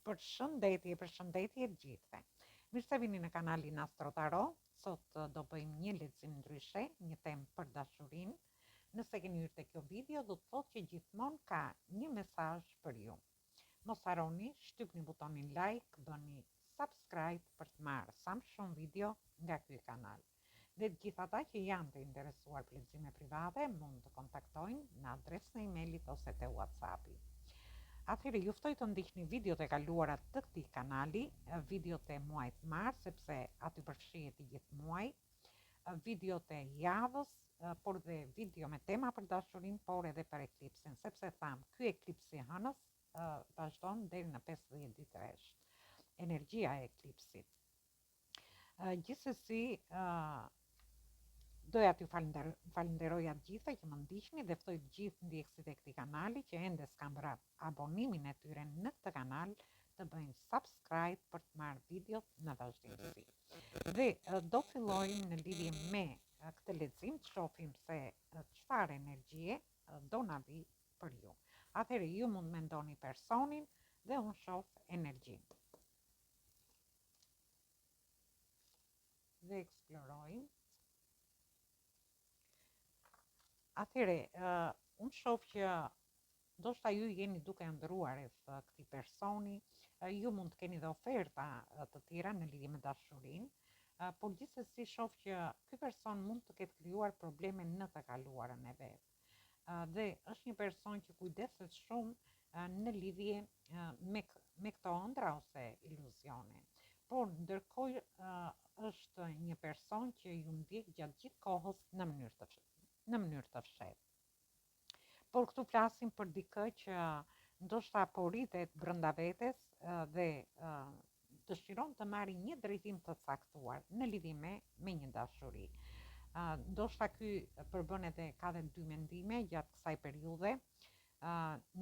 Përshëndetje, përshëndetje të gjithëve. Mirë se vini në kanalin Astro Tarot. Sot do bëjmë një lexim ndryshe, një temë për dashurinë. Nëse keni hyrë te kjo video, do të thotë që gjithmonë ka një mesazh për ju. Mos harroni, shtypni butonin like, bëni subscribe për të marrë sa më shumë video nga ky kanal. Dhe të gjithë ata që janë të interesuar për lexime private mund të kontaktojnë në adresën e emailit ose te WhatsApp-i. Atëherë ju ftoj të ndiqni videot e kaluara të këtij kanali, videot e muajit mars, sepse aty përfshihet i gjithë muaji, videot e javës, por dhe video me tema për dashurinë, por edhe për eklipsin, sepse thamë, ky eklips i hënës vazhdon deri në 50 ditë rresht. Energjia e eklipsit. Gjithsesi, doja t'ju falënderoja të gjithëve që më ndiqni dhe ftoj të gjithë ndjekësit e këtij kanali që ende s'kanë bërë abonimin e tyre në këtë kanal të bëjnë subscribe për të marrë videot në vazhdimësi. Dhe do fillojmë në lidhje me këtë lexim të shohim se çfarë energjie do na vijë për ju. Atëherë ju mund mendoni personin dhe unë shoh energjinë. Dhe eksplorojmë. Atëherë, uh, unë shoh që ndoshta ju jeni duke ëndërruar rreth këtij personi, ju mund të keni dhe oferta të tjera në lidhje me dashurinë, por gjithsesi shoh që ky person mund të ketë krijuar probleme në të kaluarën e vet. Dhe është një person që kujdeset shumë në lidhje me me këto ëndrra ose iluzione. Por ndërkohë është një person që ju ndjek gjatë gjithë kohës në mënyrë të në mënyrë të fshehtë. Por këtu flasim për dikë që ndoshta po rritet brenda vetes dhe dëshiron të marrë një drejtim të caktuar në lidhje me me një dashuri. Ndoshta ky përbën edhe ka dhe dy mendime gjatë kësaj periudhe,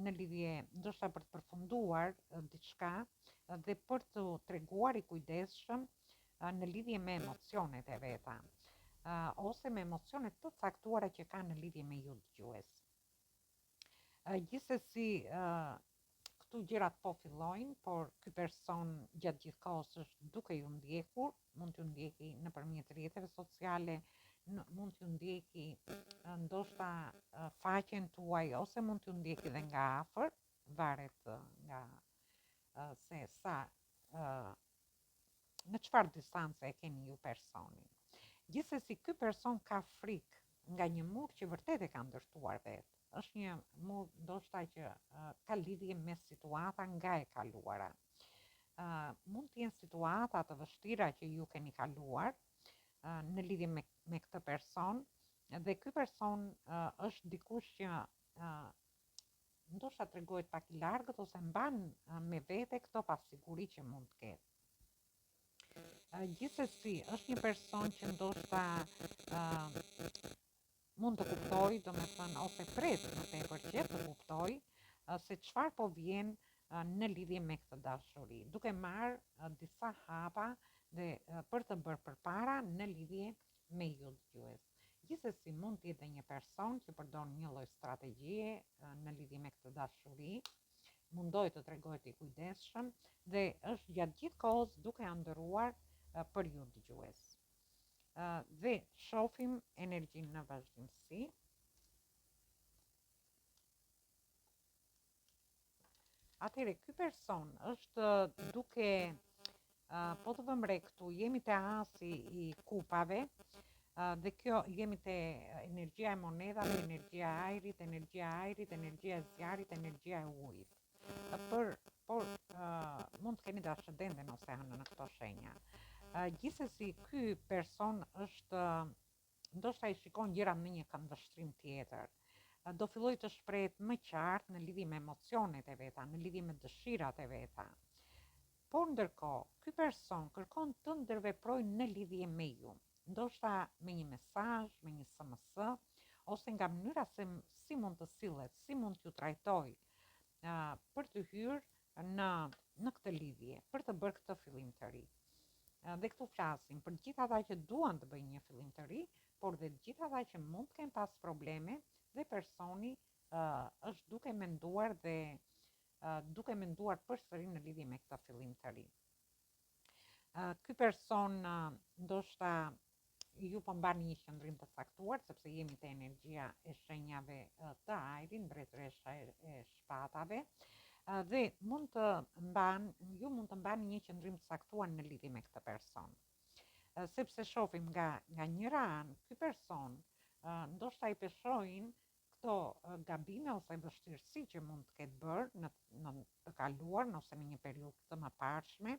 në lidhje ndoshta për të përfunduar diçka dhe për t'u treguar i kujdesshëm në lidhje me emocionet e veta ose me emocione të caktuara që ka në lidhje me ju dëgjues. Gjithsesi, këtu gjërat po fillojnë, por ky person gjatë gjithë kohës është duke ju ndjekur, mund t'ju ndjeki nëpërmjet rrjeteve sociale, mund t'ju ndjeki ndoshta faqen tuaj ose mund t'ju ndjeki dhe nga afër, varet nga se sa në çfarë distance e keni ju personin. Gjithsesi ky person ka frikë nga një mur që vërtet e ka ndërtuar vetë. Është një mur ndoshta që uh, ka lidhje me situata nga e kaluara. Uh, mund të jenë situata të vështira që ju keni kaluar uh, në lidhje me me këtë person dhe ky person uh, është dikush që uh, ndoshta tregohet pak i largët ose mban me vete këto pasiguri që mund të ketë. Gjithsesi, është një person që ndoshta uh, mund të kuptojë, domethënë, ose pret më tepër që të kuptojë uh, se çfarë po vjen uh, në lidhje me këtë dashuri, duke marrë uh, disa hapa dhe uh, për të bërë përpara në lidhje me ju dëgjues. Gjithsesi mund të jetë dhe një person që përdor një lloj strategjie në lidhje me këtë dashuri, mundohet të tregohet i kujdesshëm dhe është gjatë gjithë kohës duke ëndërruar për ju dëgjues. Dhe shohim energjinë në vazhdimësi. Atëherë, ky person është duke, po të vëmë re këtu, jemi te asi i kupave, dhe kjo jemi te energjia e monedhave, energjia e ajrit, energjia e ajrit, energjia e zjarrit, energjia e ujit. Për, por uh, mund të keni dhe ascendentin ose hënën në këto shenja. Uh, gjithsesi, ky person është ndoshta i shikon gjërat në një këndvështrim tjetër. Do fillojë të shprehet më qartë në lidhje me emocionet e veta, në lidhje me dëshirat e veta. Por ndërkohë, ky person kërkon të ndërveprojë në lidhje me ju, ndoshta me një mesazh, me një SMS, ose nga mënyra se si mund të sillet, si mund t'ju trajtojë, për të hyrë në në këtë lidhje, për të bërë këtë fillim të ri. Dhe këtu flasim për të gjithë ata që duan të bëjnë një fillim të ri, por dhe të gjithë ata që mund të kenë pas probleme dhe personi uh, është duke menduar dhe duke menduar përsëri në lidhje me këtë fillim të ri. Ky person ndoshta ju po mbani një qëndrim të caktuar, sepse jemi te energjia e shenjave të ajrit, mbretëresha e shpatave, dhe mund të mban, ju mund të mbani një qëndrim të caktuar në lidhje me këtë person. Sepse shohim nga nga njëra anë, ky person ndoshta i peshojnë këto gabime ose vështirësi që mund të ketë bërë në në të kaluarën ose në një periudhë të mëparshme,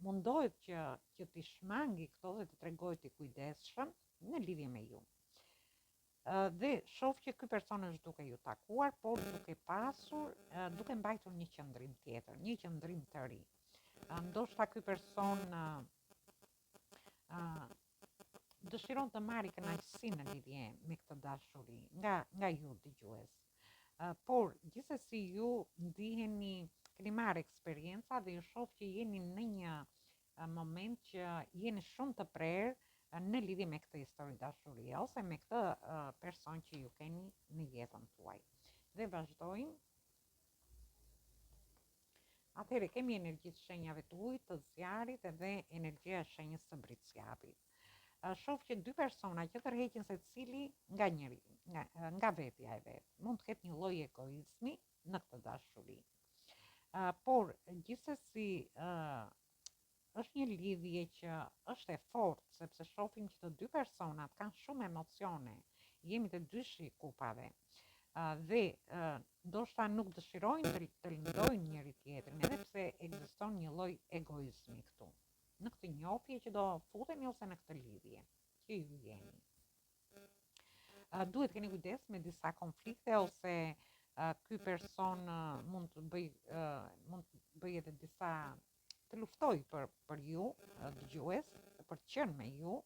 mundohet që që t'i shmangi këto dhe të tregohet i kujdesshëm në lidhje me ju. Dhe shoh që ky person është duke ju takuar, por duke pasur, duke mbajtur një qëndrim tjetër, një qëndrim të ri. Ndoshta ky person dëshiron të marrë kënaqësi në lidhje me këtë dashuri nga nga ju dëgjues. Por gjithsesi ju ndiheni keni marrë eksperienca dhe ju shoh që jeni në një moment që jeni shumë të prerë në lidhje me këtë histori dashurie ose me këtë person që ju keni në jetën tuaj. Dhe vazhdojmë Atëherë kemi energjitë e shenjave të ujit, të zjarrit edhe energjia e shenjës së bricjapit. Shoh që dy persona që tërheqin secili nga njëri, nga, nga vetja e vet. Mund të ketë një lloj egoizmi në këtë dashuri. Por gjithsesi Është një lidhje që është e fortë, sepse shohim që të dy personat kanë shumë emocione, jemi te dyshi i kupave dhe ndoshta nuk dëshirojnë të, të lëndojnë njëri tjetrin, edhe pse ekziston një lloj egoizmi këtu. Në këtë njohje që do futeni ose në këtë lidhje që ju jeni. Duhet të keni kujdes me disa konflikte ose ky person mund të bëjë mund të bëjë edhe disa të luftojë për për ju dëgjues, për të qenë me ju,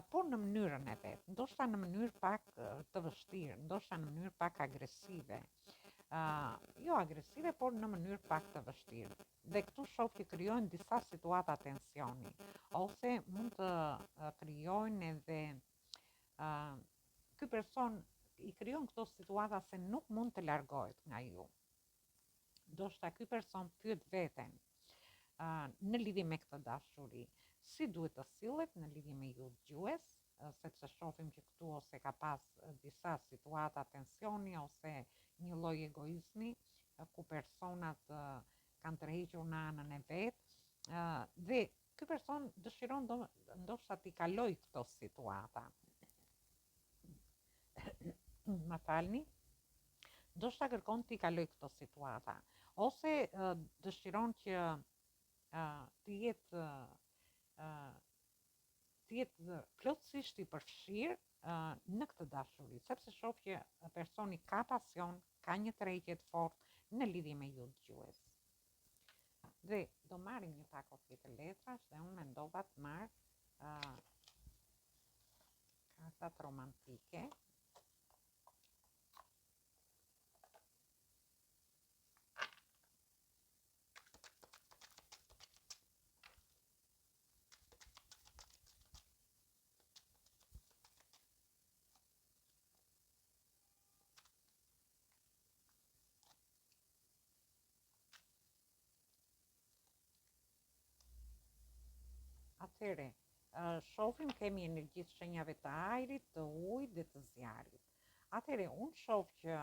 por në mënyrën e vet, ndoshta në mënyrë pak të vështirë, ndoshta në mënyrë pak agresive. Uh, jo agresive, por në mënyrë pak të vështirë. Dhe këtu shoh që krijojnë disa situata tensioni, ose mund të krijojnë edhe uh, ky person i krijon këto situata se nuk mund të largohet nga ju. Ndoshta ky person pyet veten në lidhje me këtë dashuri, si duhet të sillet në lidhje me ju dëgjues, sepse shohim që këtu ose ka pas disa situata tensioni ose një lloj egoizmi ku personat kanë tërhequr në anën e vet dhe ky person dëshiron do, ndoshta t'i kalojë këto situata. Më falni. Ndoshta kërkon t'i kalojë këto situata ose dëshiron që të jetë të jetë plotësisht i përfshirë në këtë dashuri, sepse shoh që personi ka pasion, ka një tërheqje të fortë në lidhje me ju dëgjues. Dhe do marrim një pako tjetër letrash dhe unë mendova të marr uh, kartat romantike. Atëherë, shohim kemi energjitë e shenjave të ajrit, të ujit dhe të zjarrit. Atëherë, unë shoh që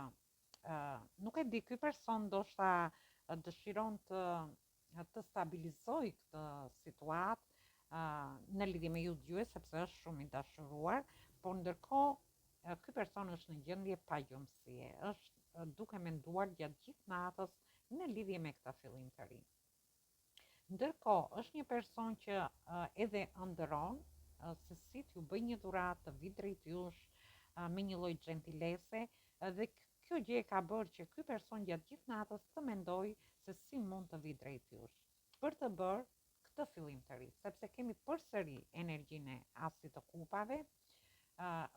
nuk e di, ky person ndoshta dëshiron të të stabilizojë këtë situatë në lidhje me ju dëgjues sepse është shumë i dashuruar, por ndërkohë ky person është në gjendje pagjumësie, është duke menduar gjatë gjithë natës në lidhje me këtë fillim të ri. Ndërkohë, është një person që edhe ëndërron se si t'ju bëjë një dhuratë, të vijë drejt jush me një lloj xhentilese dhe kjo gjë e ka bërë që ky person gjatë gjithë natës të mendojë se si mund të vijë drejt jush për të bërë këtë fillim të ri, sepse kemi përsëri energjinë e asit të kupave,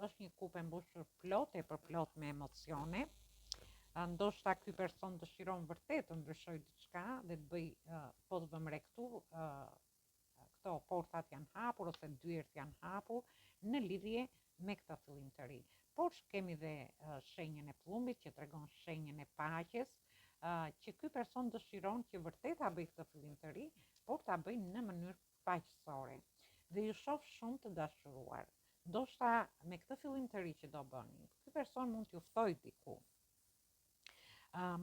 është një kupë e mbushur plot e përplot me emocione. Ndoshta ky person dëshiron vërtet të ndryshojë diçka dhe të bëjë po të vëmë re këtu këto portat janë hapur ose dyert janë hapur në lidhje me këtë fillim të ri. Por kemi dhe shenjën e plumbit që tregon shenjën e paqes. Që ky person dëshiron që vërtet ta bëjë këtë fillim të ri, por ta bëjë në mënyrë paqësore. Dhe ju shoh shumë të dashuruar. Ndoshta me këtë fillim të ri që do bëni, ky person mund t'ju ftojë diku.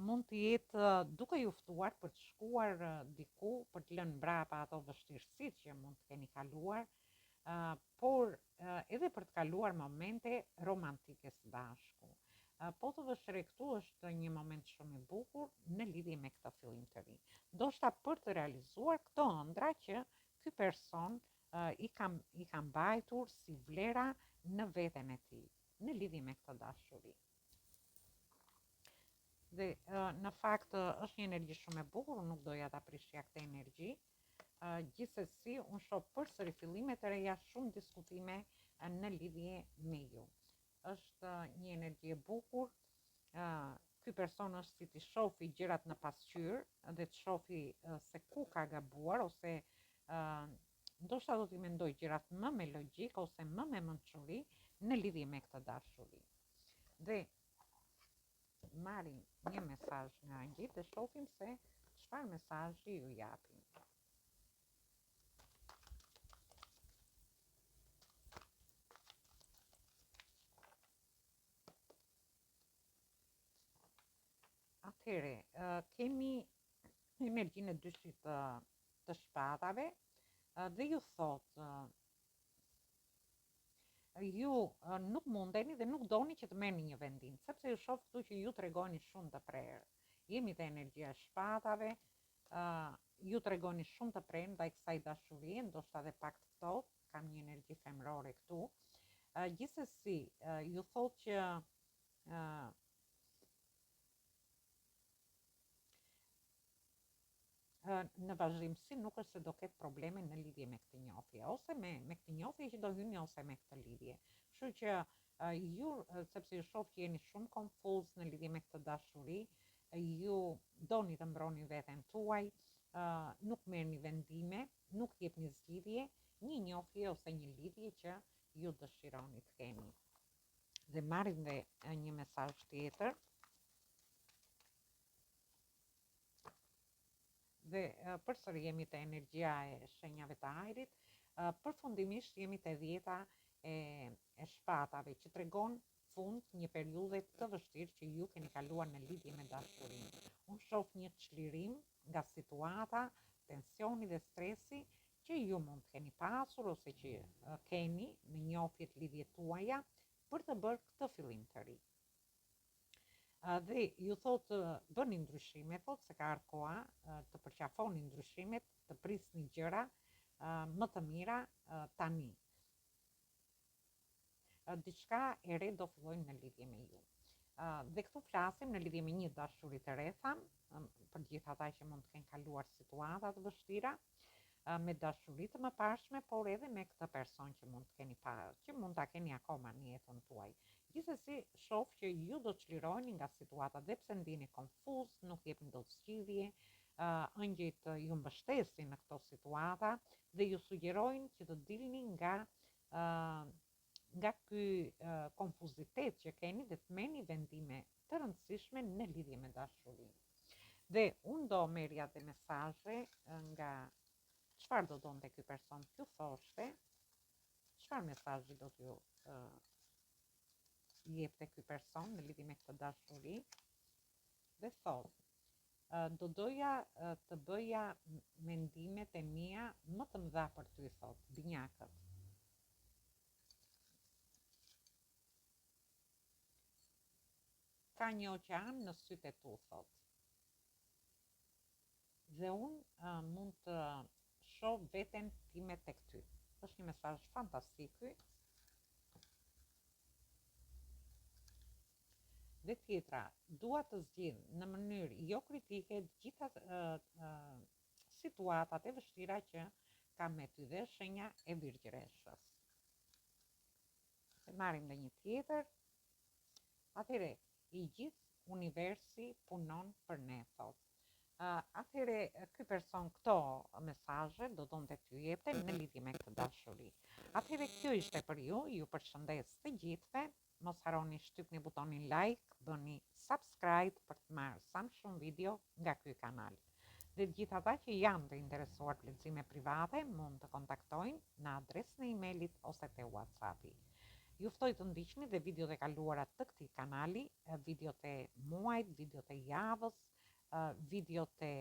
Mund të jetë duke ju ftuar për të shkuar diku, për të lënë mbrapa ato vështirësitë që mund të keni kaluar, por edhe për të kaluar momente romantike së bashku. Po të vësh re këtu është një moment shumë i bukur në lidhje me këtë fillim të ri. Ndoshta për të realizuar këto ëndrra që ky person i ka i ka mbajtur si vlera në veten e tij, në lidhje me këtë dashuri. Dhe në fakt është një energji shumë e bukur, unë nuk doja ta prishja këtë energji. Gjithsesi, unë shoh përsëri fillime të reja, shumë diskutime në lidhje me ju. Është një energji e bukur. Ky person është si t'i shofi gjërat në pasqyrë dhe të shofi se ku ka gabuar ose ndoshta do t'i mendojë gjërat më me logjikë ose më me mençuri në lidhje me këtë dashuri. Dhe marrim një mesazh nga engjëjt dhe shohim se çfarë mesazhi ju japin. Atëherë, kemi energjinë e dyshit të, të shpatave dhe ju thotë ju nuk mundeni dhe nuk doni që të merrni një vendim, sepse ju shoh këtu që ju tregoheni shumë të prerë. Jemi te energjia e shpatave, ju tregoheni shumë të prerë ndaj kësaj dashurie, ndoshta edhe pak të ftohtë, kam një energji femërore këtu. Gjithsesi, ju thotë që në vazhdimësi nuk është se do ketë probleme në lidhje me këtë njohje ose me me këtë njohje që do hyni ose me këtë lidhje. Kështu që ju sepse ju shoh që jeni shumë konfuz në lidhje me këtë dashuri, ju doni të mbroni veten tuaj, nuk merrni vendime, nuk jepni zgjidhje, një njohje ose një lidhje që ju dëshironi të keni. Dhe marrim dhe një mesazh tjetër. Dhe përsëri jemi te energjia e shenjave të ajrit, përfundimisht jemi te dhjeta e, e shpatave që tregon fund një periudhe të vështirë që ju keni kaluar në lidhje me dashurinë. Unë shoh një çlirim nga situata, tensioni dhe stresi që ju mund të keni pasur ose që keni në njohjet lidhjet tuaja për të bërë këtë fillim të ri. Dhe ju thotë bëni ndryshime, thotë se ka ardhur koha të përqafoni ndryshimet, të prisni gjëra më të mira tani. Diçka e re do fillojë në lidhje me ju. Dhe këtu flasim në lidhje me një dashuri të re, thamë, për gjithë ata që mund të kenë kaluar situata të vështira, me dashuri të mëparshme, por edhe me këtë person që mund të keni parë, që mund ta keni akoma në jetën tuaj. Gjithsesi, shoh që ju do të çliroheni nga situata dhe pse ndiheni konfuz, nuk jepni dot zgjidhje, ëngjëjt ju mbështesin në këto situata dhe ju sugjerojnë që të dilni nga nga ky konfuzitet që keni dhe të merrni vendime të rëndësishme në lidhje me dashurinë. Dhe unë do merrja dhe mesazhe nga çfarë do donte ky person t'ju thoshte, çfarë mesazhi do t'ju jepte ky person në lidhje me këtë dashuri dhe thotë do doja të bëja mendimet e mia më të mëdha për ty, thotë, binjakët. Ka një oqean në sytë e tu, thotë. Dhe unë mund të shoh veten time tek ty. Është një mesazh fantastik ky. Dhe tjetra, dua të zgjidh në mënyrë jo kritike të gjitha situatat e vështira që kam me ty dhe shenja e virgjëreshës. E marrim dhe një tjetër. Atëherë, i gjithë universi punon për ne, thotë. Atëherë, ky person këto mesazhe do donte t'ju jepte në lidhje me këtë dashuri. Atëherë, kjo ishte për ju, ju përshëndes të gjithëve. Mos harroni shtypni butonin like, bëni subscribe për të marrë sa më shumë video nga ky kanal. Dhe të gjithë ata që janë të interesuar për lexime private mund të kontaktojnë në adresën e emailit ose te WhatsAppi. Ju ftoj të ndiqni dhe videot e kaluara të këtij kanali, videot e muajit, videot e javës, videot e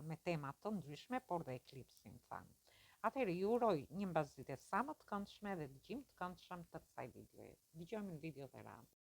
me tema të ndryshme, por dhe eklipsin thamë. Atëherë ju uroj një mbasdite sa më të këndshme dhe dëgjim të këndshëm të kësaj videoje. Dëgjohemi në videot e radhës.